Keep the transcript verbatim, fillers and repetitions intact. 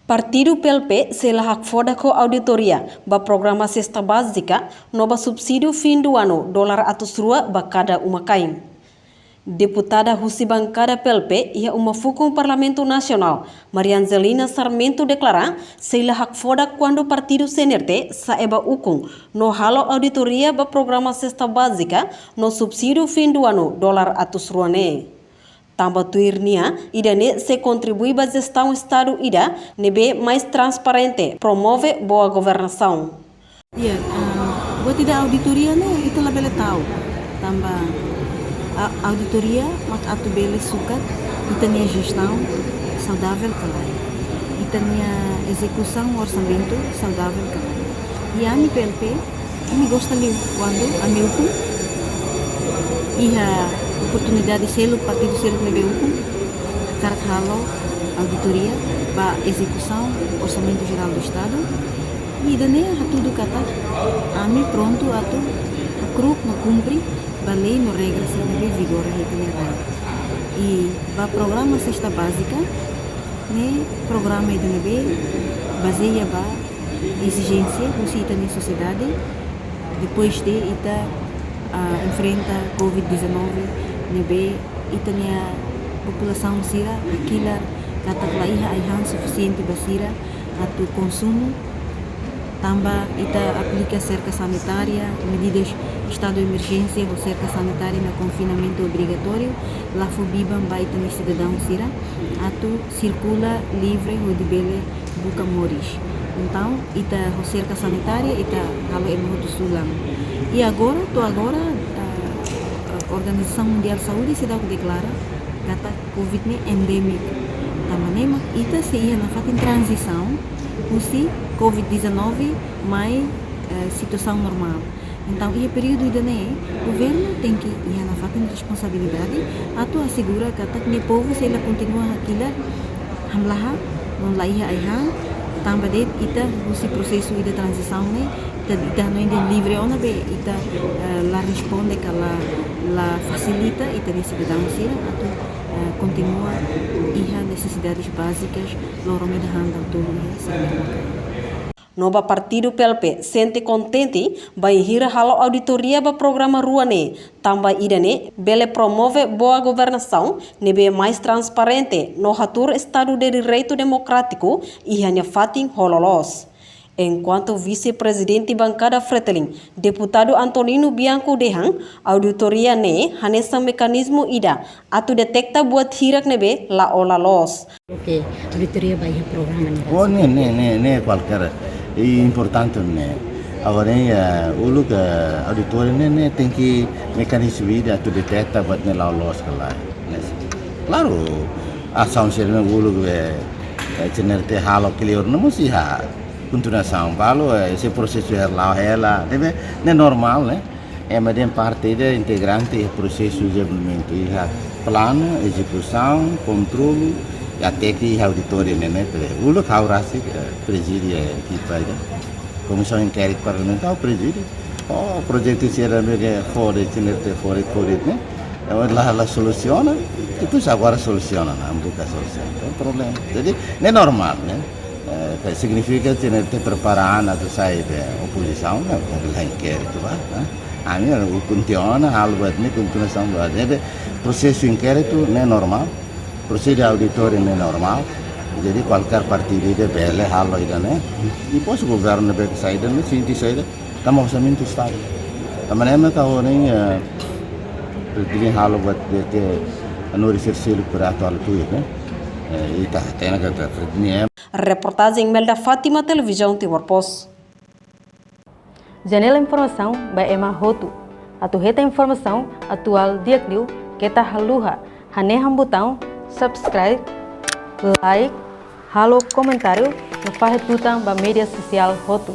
Partidu P L P sei la hakfodak ho auditoria ba programa sesta bázika no ba subsídiu fim do ano dolar atus rua ba kada uma-kain. Deputada husi bankada P L P iha uma fukun Parlamentu Nasionál, Maria Angelina Sarmento deklara sei la hakfodak kuandu partidu C N R T sa'e ba ukun no halo auditoria ba programa sesta bázika no subsídiu fim do ano dolar atus rua ne'e. Tanba tuir nia, ida-ne'e sei kontribui ba jestaun Estadu ida ne'ebé mais transparente, promove boa governasaun. Iya, ah, buat ida auditoria ne'e ita labele ta'uk. Tanba a-, auditoria mak atu bele sukat ita-nia jestaun saudavel ka lae, ita-nia ezekusaun orsamentu saudavel ka lae. I ami P L P, ami gosta liu kuandu ami ukun iha oportunidade seluk, partidu seluk ne'ebé ukun hakarak halo auditoria ba ezekusaun Orsamentu Jerál do Estadu. I ida-ne'e hatudu katak ami prontu atu hakru'uk no kumpre ba lei no regra sira ne'ebé vigora iha ita-nia rai. I ba programa sesta bázika ne'e, programa ida ne'ebé bazeia ba ezijénsia husi ita-nia sosiedade, depois de ita, ah, enfrenta covid dezanove, ne'ebé ita-nia populasaun sira hakilar katak la iha ai-han sufisiente ba sira atu konsumu, tanba ita aplika serka sanitária, medidas estadu de emerjénsia ho serka sanitária no konfinamentu obrigatóriu, la fó biban ba ita-nia sidadaun sira atu sirkula livre hodi bele buka moris. Entaun, ita ho serka sanitária, ita halo ema hotu sulan. I agora, to'o agora, ah, ah, Organizasaun Mundiál Saúde seidauk deklara katak covid ne'e endémiku. Tanba ne'e mak ita sei iha nafatin tranzisaun husi covid dezanove mai, eh, situasaun normál. Entaun, iha períodu ida-ne'e, governu tenke iha nafatin responsabilidade atu asegura katak nia povu sei la kontinua hakilar hamlaha no la iha ai-han, tanba de'it ita husi prosesu ida tranzisaun ne'e, ita, ita hanoin dehan livre ona be ita, eh, la responde ka la, la fasilita ita-nia sidadaun sira atu, eh, kontinua iha nesesidades bázikas loron ida han tolu iha sira-nia uma-kain. No ba partidu P L P sente kontente bainhira halo auditoria ba programa rua ne'e, tanba ida-ne'e bele promove boa governasaun ne'ebé mais transparente no hatuur Estadu de Direitu Demokrátiku iha nia fatin ho loloos. Enkuantu Vise-Prezidente Bankada Fretilin, Deputadu Antonino Bianco dehan, auditoria ne'e hanesan mekanizmu ida atu deteta buat hirak ne'ebé la'o loloos. Oke, auditoria ba iha programa ne'e. Oh, ne'e, ne'e, ne'e, ne'e kualkér, i importante ne'e. Agora, eh, uluk, eh, auditoria ne'e, ne'e tenke mekanizmu ida atu deteta buat ne'e la'o loloos ka lae. Klaru, asaun sira ne'e uluk, eh, eh, C N R T halo kleur ne'e mós iha kontinuasaun, balu, eh, sei prosesu hela, hela, ne'ebé, ne'e normál, ne'e? Ema dehan parte ida integrante iha prosesu dezenvolvimentu, iha planu, ezekusaun, kontrolu, i até ke iha auditoria ne'e, ne'e, pre-, uluk ha'u rasik, eh, prezide, eh, ekipa ida. Komisaun Inkéritu Parlamentár prezide. Oh, projetu sira ne'ebé ke fora, C N R T fora, fora, ne'e? Eh, la, la solusiona, depois agora solusiona, ne'e, buka solusaun. Entaun, problema. Jadi, ne'e normál, ne'e? Eh, ke signifika C N R T prepara an atu sai be opozisaun, ne'e, la inkéritu ba, eh? Ami, eh, kontinua, halo buat ne'e, kontinuasaun buat ne'e, be, prosesu inkéritu, ne'e normál, prosesu auditoria ne'e normál, jadi kualkér partidu ida bele halo ida-ne'e, depois governu be ke sai ida-ne'e, sente sai ida, tanba orsamentu Estadu. Tanba ne'e mak ha'u hanoin, eh, Fretilin halo buat ne'e ke anu risir silu por atuál tuir, ne'e? Eh, ita, tena kata Fretilin, eh. Reportajen Melda Fátima, Televizaun Timor Post. Janela informasaun ba ema hotu. Atu hetan informasaun atuál di'ak liu keta haluha hanehan butaun subscribe, like, halo komentáriu no fahe tutan ba média sosiál hotu.